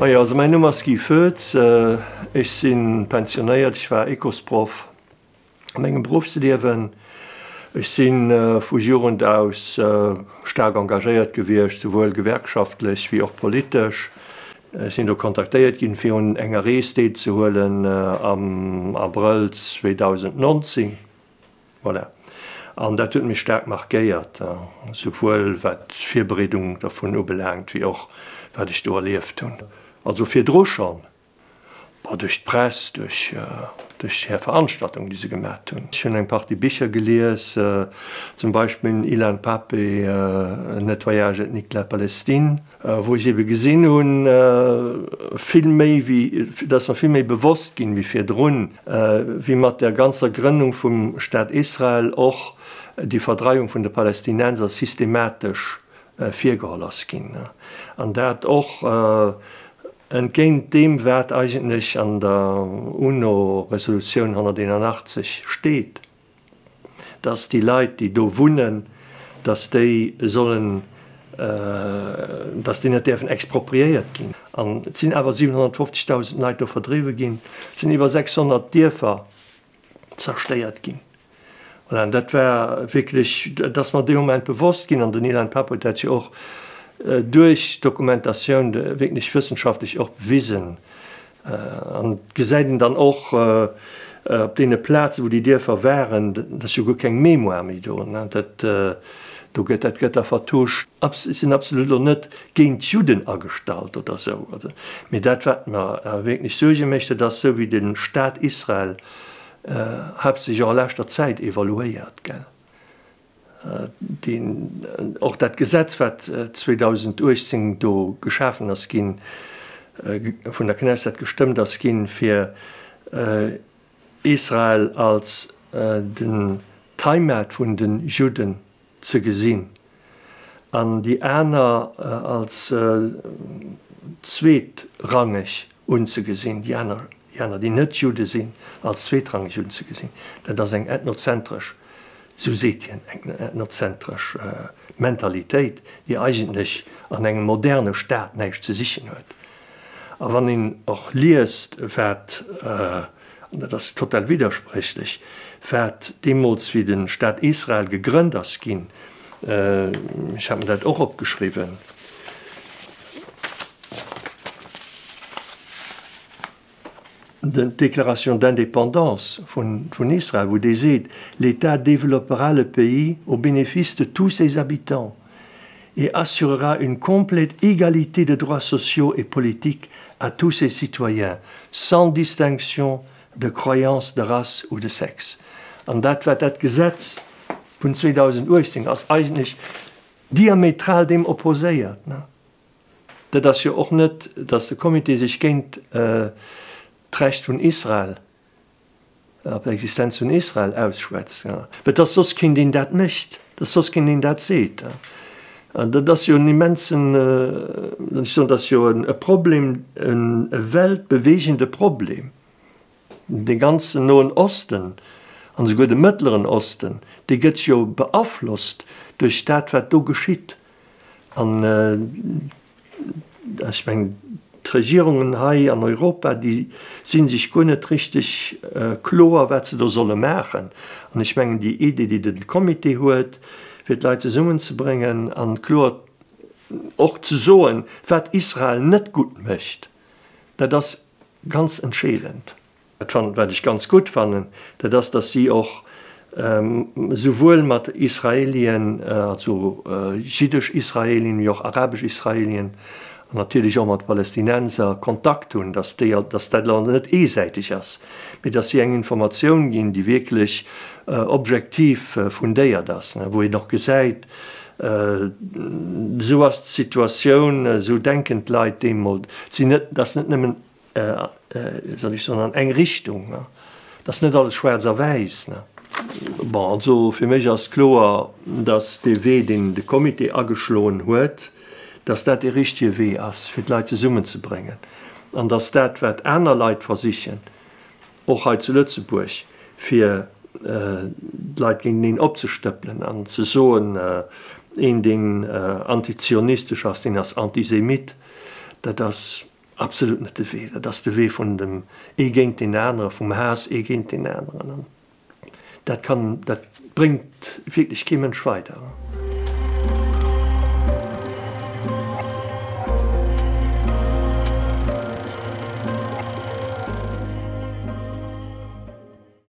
Majo, also mäin Numm ass Guy Foetz, ech si pensionéiert, ech war Ecosproff a mengem Beruffsliewen. Ech si vu Jugend aus staark engagéiert gewiescht, souwuel gewerkschaftlech wéi och politesch. Ech sinn do kontaktéiert ginn, fir un enger Rees deelzehuelen am Abrëll 2019. Voilà. An dat huet mech staark markéiert, souwuel wat d'Virbereedung dervun ubelaangt, wéi och wat ech do erlieft hunn. Also virdru schonn, bon, duerch d'Press, duerch duerch hir Veranstaltungen, déi se gemat hunn. Ech hunn eng Partie Bicher gelies, zum Beispill den Ilan Pappé, Nettoyage ethnique de la Palestine. Wou ech ebe gesinn hunn, vill méi wéi, et ass mer vill méi bewosst ginn wéi virdrun, wéi mat der ganzer Grënnung vum Staat Israel och déi Verdreiung vun de Palästinenser systematesch virgeholl ass ginn. An dat och entgéint deem, wat eigentlech an der UNO-Resolutioun 181 steet. dass déi Leit, déi do wunnen, dass déi sollen, dass déi net däerfen expropriéiert ginn. An et sinn awer 750.000 Leit do verdriwwe ginn, et sinn iwwer 600 Dierfer zerstéiert ginn. Voilà, an dat war wierklech, dat ass mer dee Moment bewosst ginn, an den Ilan Pappe huet dat jo och duerch Dokumentatioun wierklech wëssenschaftlech och bewisen, An et gesäit een dann och op deene Plazen, wou déi Dierfer waren, et ass jo guer keng Mémoire méi do. Dat do gëtt, dat gëtt da vertuscht. Ech sinn absolut elo net géint d'Judden agestallt oder esou, mee dat, wat mer wierklech Suerge mécht, dat ass esou wéi de Staat Israel haaptsächlech och a leschter Zäit evoluéiert, gell. Deen, och dat Gesetz, wat 2018 do geschafen ass ginn, vun der Knesset gestëmmt ass ginn, fir Israel als den d'Heimat vun de Judden ze gesinn an déi aner als zweetrangeg unzegesinn, déi aner, déi aner, déi net Judde sinn, als zweetrangeg unzegesinn, dat ass eng ethnozentresch sou seet hien, eng ethnozentresch Mentalitéit, déi eigentlech an engem moderne Staat näischt ze sichen huet. A wann een och liest, wat, an dat ass total widderspréchlech, wat deemools, wéi de Staat Israel gegrënnt ass ginn, ech hat mer dat och opgeschriwwen, D'Déclaration d'indépendance vun Israel, wou dee seet, L'État développera le pays au bénéfice de tous ses habitants et assurera une complète égalité de droits sociaux et politiques à tous ses citoyens, sans distinction de croyance, de race ou de sexe. An dat, wat dat Gesetz vun 2018 ass, eigentlech diametral deem opposéiert. Dat ass jo och net, datt de Comité sech géint d'Recht vun Israel op d'Existenz vun Israel ausschwätzt, mä datt soss keen deen dat mécht, datt soss keen deen dat seet. An dat ass jo en immensen, ech soen, dat ass jo e Problem, e weltbeweegende Problem. De ganzen Noen Osten an esouguer de Mëttleren Osten, dee gëtt jo beaflosst duerch dat, wat do geschitt. An ech mengen, d'Regierungen hei an Europa, déi si sech guer net richteg kloer, wat se do solle maachen. An ech mengen, déi Idee, déi de Comité huet, fir d'Leit zesummenzebréngen an kloer och ze soen, wat Israel net gutt mécht, dat ass Ganz entscheedend. Wat ech ganz gutt fannen, dat ass, datt si och esouwuel mat Israelien, also jiddesch Israelien, wéi och arabesch Israelien an natierlech och mat Palästinenser Kontakt hunn, datt déi, datt dat elo net eesäiteg ass, mee datt si eng Informatioun ginn, déi wierklech objektiv fundéiert ass, wou een och gesäit, Esou ass d'Situatioun, esou denken d'Leit deemools. Et sinn net, et ass net nëmmen, wéi soll ech soen, an eng Richtung, et ass net alles schwaarz a wäiss. Bon, also fir mech ass kloer, datt dee Wee, deen de Comité ageschloen huet, datt dat dee richtege Wee ass, fir d'Leit zesummenzebréngen an datt dat, wat aner Leit versichen, och hei zu Lëtzebuerg, fir d'Leit géinteneen opzestëppelen an ze soen, een deen antizionistesch ass, deen ass Antisemit, dat ass. absolut net de Wee. Dat ass de Wee vun dem ee géint deen anere, vum Haass ee géint deen aneren. An dat kann, dat bréngt wierklech kee Mënsch weider.